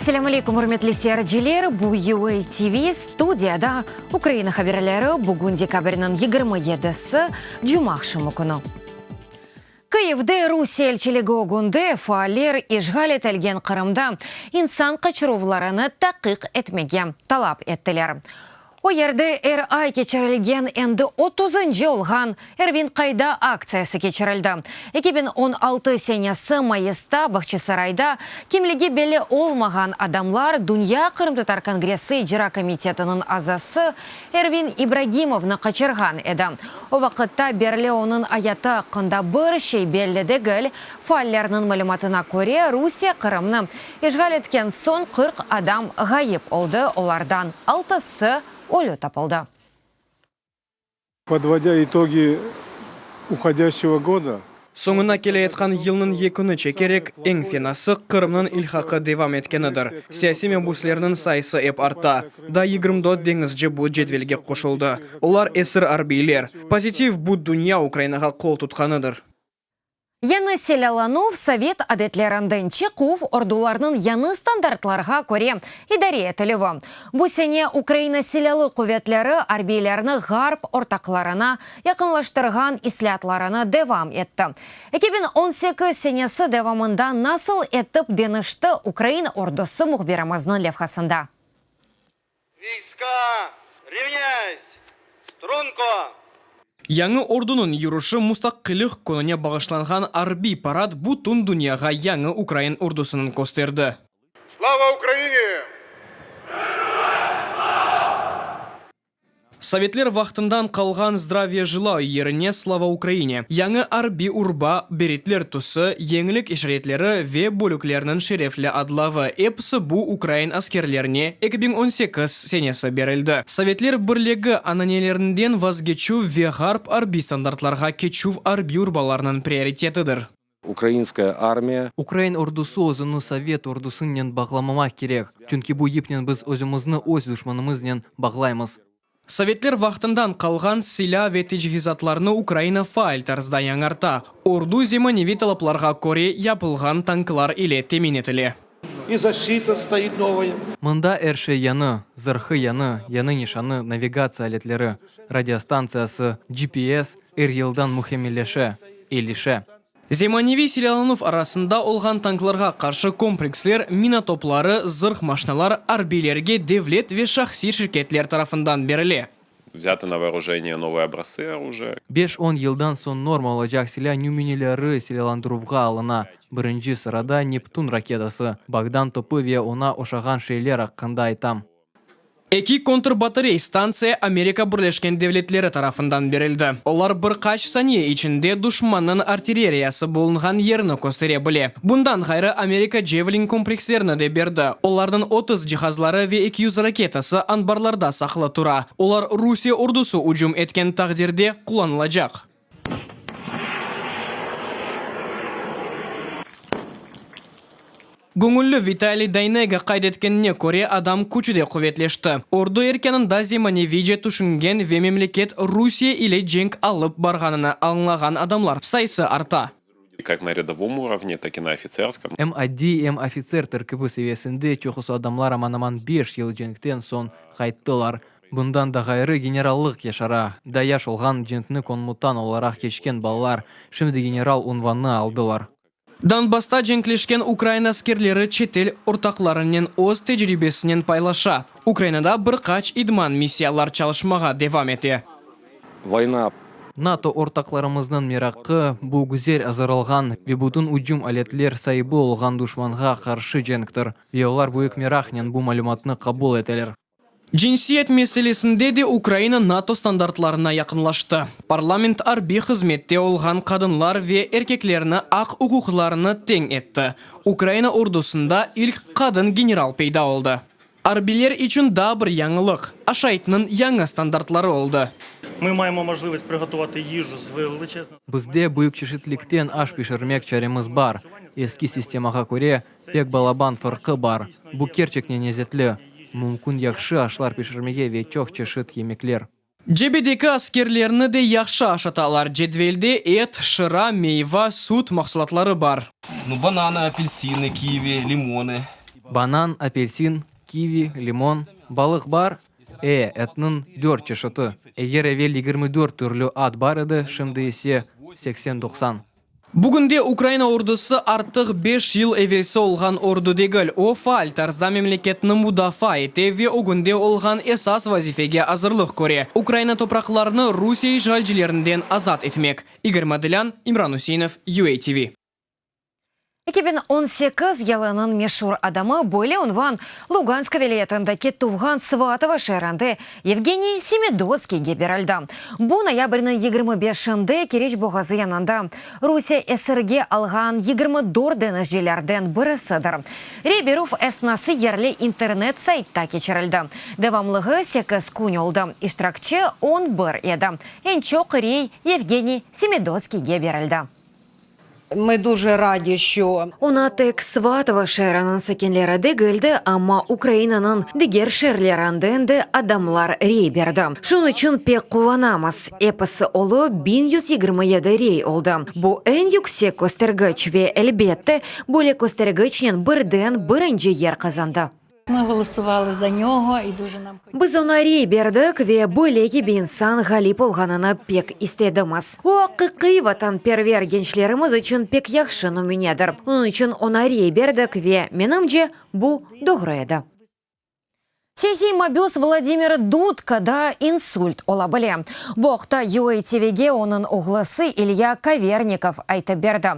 Esselâmu aleykum, ürmetli seyirciler! Bu UA TV, studiyada Ukraina haberleri, bugün dekabrniñ 27-si, cumaaqşamı künü. Kyivde Rusiye elçiligi ögünde faaller işğal etilgen Qırımda insan qaçıruvlarını taqiq etmege talap ettiler. O yerde er ay keçirilgen endi otuzıncı olğan Ervin qayda aktsiyası keçirildi. 2016 senesi mayısta Bağçasarayda kimligi belli olmağan adamlar Dünya qırımtatar kongressi icra komitetiniñ azası Ervin İbragimovnı qaçırğan edi. O vaqıtta berli onıñ ayatı aqqında bir şey belli degil. Faallerniñ malümatına köre, Rusiye Qırımnı işğal etken soñ 40 adam ğayıp oldı, olardan altısı ölü tapıldı. Podvodâ itogi uhodâşçego goda. Soñuna keleyatqan yılnıñ yeküni çekerek, eñ fenası Qırımnıñ ilhaqı devam etkenidir. Siyasiy mabüslerniñ sayısı ep arta. Daa 24 deñizci bu cedvelge qoşuldı. Olar esir arbiyler. Pozitiv, bu dünya Ukrainağa qol tutqanıdır. Yañı silâlanuv, sovet adetlerinden çıquv, ordularnıñ yañı standartlarğa köre idare etilüvi. Bu sene Ukraina Silâlı quvetleri arbiylerni Ğarp ortaqlarına yaqınlaştırğan islâatlarını devam etti. 2018 senesi devamında nasıl etip deñişti ukrain ordusı mühbirimizniñ levhasında. Viyska, rivnâys! Strunko! Yañı ordunıñ yürüşi Mustaqillik kününe bağışlanğan arbiy parad bütün dünyağa yañı ukrain ordusınıñ kösterdi. Slava Ukraini! Sovetler vaqtından qalğan Zdraviye jelayu yerine Slava Ukraini, yañı arbiy urba, beretler tüsü, yeñilik işaretleri ve bölüklerniñ şerefli adlavı, episi bu ukrain askerlerine 2018 senesi berildi. Sovetler Birligi ananelerinden vazgeçüv ve ğarp arbiy standartlarğa keçüv arbiy urbalarnıñ prioritetidir. Ukrainskaya armiya. Ukrain ordusı özüni sovet ordusınen bağlamamaq kerek, çünki bu yipnen biz özümizni öz duşmanımıznen bağlaymız. Sovetler vaqtından qalğan silâ ve teçhizatlarnı Ukraina faal tarzda yañarta. Ordu zemaneviy talaplarğa köre yapılğan tanklar ile temin etile. İ zaşçita stoit novaya. Mında er şey yañı, zırhı yañı, yañı nişanı, navigatsiya aletleri, radiostantsiyası, GPS er yıldan mükemmelleşe, eyilişe. Zemaneviy silâlanuv arasında olğan tanklarğa qarşı kompleksler, mina topları, zırh maşinalar arbiylerge devlet ve şahsiy şirketler tarafından berile. Vzâtı na voorujeniye novıye obraztsı orujiya. Beş-on yıldan soñ norma olacaq silâ nümüneleri silâlandıruvğa alına, birinci sırada Neptun raketası, Bogdan topu ve oña oşağan şeyler aqqında aytam. Eki kontrbatarey stantsiya Amerika Birleşken Devletleri tarafından berildi. Olar bir qaç saniye içinde duşmannıñ artilleriyası bulunğan yerni köstere bile. Bundan ğayrı, Amerika Javelin komplekslerini de berdi. Olarnıñ 30 cihazları ve 200 raketası anbarlarda saqlı tura. Olar Rusiye ordusı ücüm etken taqdirde qullanılacaq. Göñülli Vitaliy Daynega qayd etkenine köre, adam küçü de quvetleşti. Ordu erkânında zemaneviyce tüşüngen ve memleket Rusiye ile cenk alıp barğanını añlağan adamlar sayısı arta. Kak na râdovom urovne, tak i na ofitserskom. Em adiy, em ofitser terkibi seviyesinde çoqusı adamlar aman-aman beş yıl cenkten soñ qayttılar. Bundan da ğayrı, generallıq yaşara. Daa yaş olğan, cenkni komutan olaraq keçken balalar, şimdi general unvanını aldılar. Donbassta cenkleşken ukrain askerleri çetel ortaqlarınen öz tecribesinen paylaşa. Ukrainada bir qaç idman missiyalar çalışmağa devam ete. Voyna. NATO ortaqlarımıznıñ meraqı, bu güzel azırlğan ve bütün ücüm aletler saibi olğan duşmanğa qarşı cenktir, ve olar büyük meraqnen bu malümatnı qabul eteler. Cinsiyet meselesinde de Ukraina NATO standartlarına yaqınlaştı. Parlament arbiy hızmette olğan qadınlar ve erkeklerni aq-uquqlarını teñ etti. Ukraina ordusında ilk qadın general peyda oldı. Arbiyler içün daa bir yañılıq, aşaytnıñ yañı standartları oldı. Bizde büyük çeşitlikten aş pişirmek çaremiz bar. Eski sistemağa köre, pek balaban farqı bar. Bu kerçekten lezetli. Mümkün yahşı aşlar pişirmege ve çoq çeşit yemekler. Cebedeki askerlerni de yahşı aşatalar, cedvelde et, şıra, meyva, süt mahsulatları bar. Bananı, apelsinı, kivi, limonı. Banan, apelsin, kivi, limon. Balıq bar? E, etniñ dört çeşiti. Eger evel 24 türlü at bar edi, şimdi ise 80-90. Bugünde Ukraina ordusı artıq beş yıl evelsi olğan ordu degil, o, faal tarzda memleketni mudafaa ete ve ögünde olğan esas vazifege azırlıq köre, Ukraina topraqlarını Rusiye işğalcilerinden azat etmek. İgor Modelân, İmran Üseinov, UATV. 2018 yılınıñ meşur adamı böyle unvan Lugansk vilâyetindeki tuvğan Svatovo şeerinde Yevgeniy Semidotskiyge berildi. Bu noyabrniñ 25-inde Keriç boğazı yanında Rusiye esirge alğan 24 deñizcilerden birisidir. Rey berüv esnası yerli internet saytta keçirildi. Devamlığı sekiz kün oldı. İştirakçi on bir edi. Eñ çoq rey Yevgeniy Semidotskiyge berildi. Ми дуже раді, що Oña tek Svatovo şeeriniñ sakinleri degil de, amma Ukrainanıñ diger şeerlerinden de adamlar rey berdi. Şunıñ içün pek quvanamız. Episi olıp 1127 rey oldı. Bu eñ yüksek köstergiç ve, elbette, böyle köstergiçnen birden birinci yer qazandı. Ми голосували за нього і дуже нам Biz oña rey berdik ve böyle kibi insan ğalip olğanını pek istedimiz. O, aqiqiy vatanperver gençlerimiz içün pek yahşı nümünedir. Onıñ içün oña rey berdik ve, menimce, bu doğru edi. Siyasiy mabüs Vladimir Dudkada insult ola bile. Bu aqta UATVge onıñ oğlusı İlya Kavernikov aytıp berdi.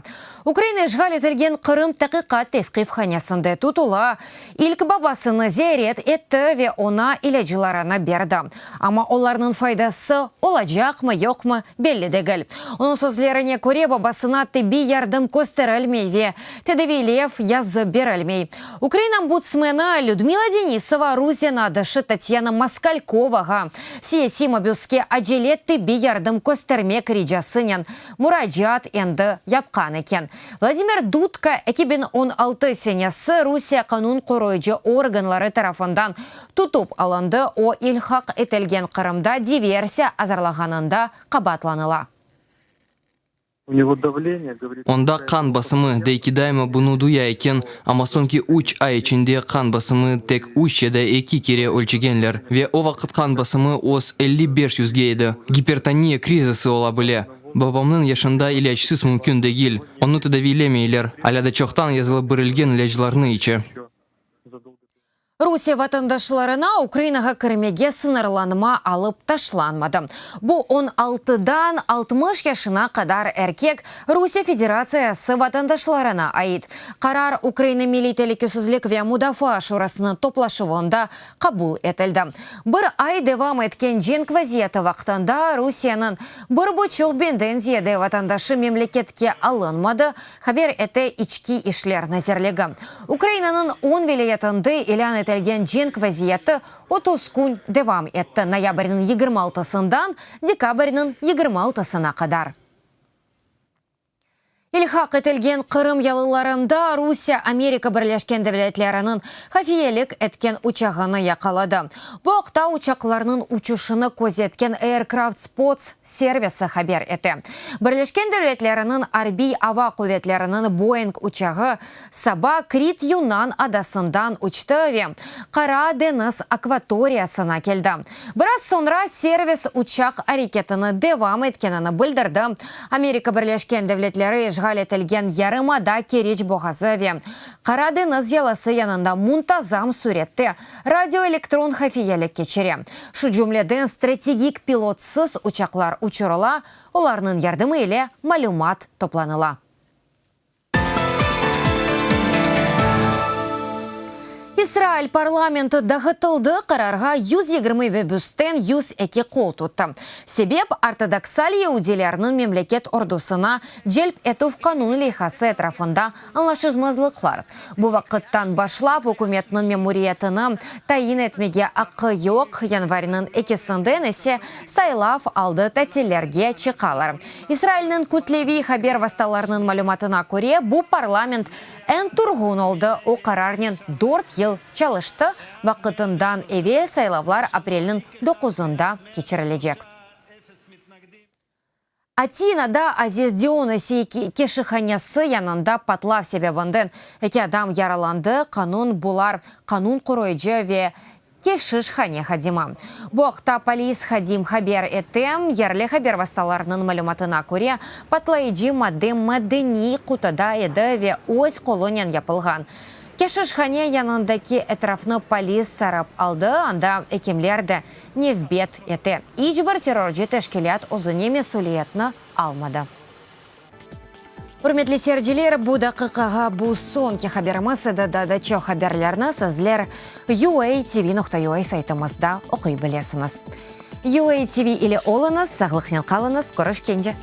Ukraina işğal etilgen Qırım taqiqat tevqifhanesinde tutula. İlk babasını ziyaret etti ve oña ilâclarını berdi. Amma olarnıñ faydası olacaqmı, yoqmı belli degil. Onıñ sözlerine köre, babasına tibbiy yardım kösterilmey ve tedaviylev yazıp berilmey. Ukraina ombudsmeni Lüdmila Denisova rus zenaatdaşı Tatyana Moskalkovağa siyasiy mabüske acele tibbiy yardım köstermek ricasınen muracaat endi yapqan eken. Vladimir Dudka 2016 senesi Rusiye qanun qoruyıcı organları tarafından tutıp alındı, o, ilhaq etilgen Qırımda diversiya azırlağanında qabaatlanıla. У него давление, говорит. Onda qan basımı, dey ki, daima bunı duya eken, amma soñki üç ay içinde qan basımı tek üç ya da eki kere ölçegenler. Ve o vaqıt qan basımı öz 55 yüzge edi. Gipertoniya krizisi ola bile. Babamnıñ yaşında ilâcsız mümkün degil. Onı tedaviylemeyler, alâ da çoqtan yazılıp berilgen ilâclarnı içe. Rusiye vatandaşlarına Ukrainağa kirmege sıñırlanma alıp taşlanmadı. Bu 16-dan 60 yaşına qadar erkek Rusiye Federatsiyası vatandaşlarına ait. Qarar Ukraina Milliy telükesizlik ve mudafaa şurasınıñ toplaşuvında qabul etildi. Bir ay devam etken cenk vaziyeti vaqtında Rusiyeniñ bir buçuq biñden ziyade vatandaşı memleketke alınmadı, haber ete İçki işler nazirligi. Ukrainanıñ on vilâyetinde ilân etilgen cenk vaziyeti 30 kün devam etti, noyabrniñ 26-sından dekabrniñ 26-sına qadar. İlhaq etilgen Qırım yalılarında Rusiye Amerika Birleşken Devletleriniñ hafiyelik etken uçağını yaqaladı. Bu aqta uçaqlarnıñ uçuşını közetken Aircraft Spots servisi haber ete. Birleşken Devletleriniñ Arbiy ava quvetleriniñ Boeing uçağı saba Krit yunan adasından uçtı ve Qara deñiz akvatoriyasına keldi. Biraz soñra servis uçaq areketini devam etkenini bildirdi. Amerika Birleşken Devletleri işğal etilgen yarımada Keriç boğazı ve Qara deñiz yalısı yanında muntazam sürette radioelektron hafiyelik keçire. Şu cümleden strategik pilotsız uçaqlar uçurıla, olarnıñ yardımı ile malümat toplanıla. İsrail parlamenti dağıtıldı, qararğa 120 mebüsten 102 qol tuttı. Sebep, ortodoksal yeudilerniñ memleket ordusına celp etüv qanun leyhası etrafında añlaşılmazlıqlar. Bu vaqıttan başlap ükümetniñ memuriyetini tayin etmege aqqı yoq, yanvarniñ ekisinden ise saylav aldı tatillerge çıqalar. İsrailniñ kütleviy haber vastalarınıñ malümatına köre, bu parlament eñ turğun oldı, o qararnen dört yıl çalıştı, vaqıtından evel saylavlar aprelniñ doquzında keçirilecek. Atinada Aziz Dionisiy keşişhanesi yanında patlav sebebinden eki adam yaralandı, qanun bular qanun qoruyıcı ve keşişhane hadimi. Bu aqta polis hadim haber ete. Yerli haber vastalarınıñ malümatına köre, patlayıcı madde madeniy qutuda edi ve öz qolunen yapılğan. Keşişhane yanındaki etrafnı polis sarıp aldı, anda ekimler de nevbet ete. İç bir terrorcı teşkilât özüne mesüliyetni almadı. Ürmetli seyirciler, bu daqiqağa bu soñki haberimiz edi. Daa da çoq haberlerni sizler UATV noqta UA saytımızda oquy bilesiñiz. UATV ile oluñız, sağlıqnen qalıñız, körüşkence!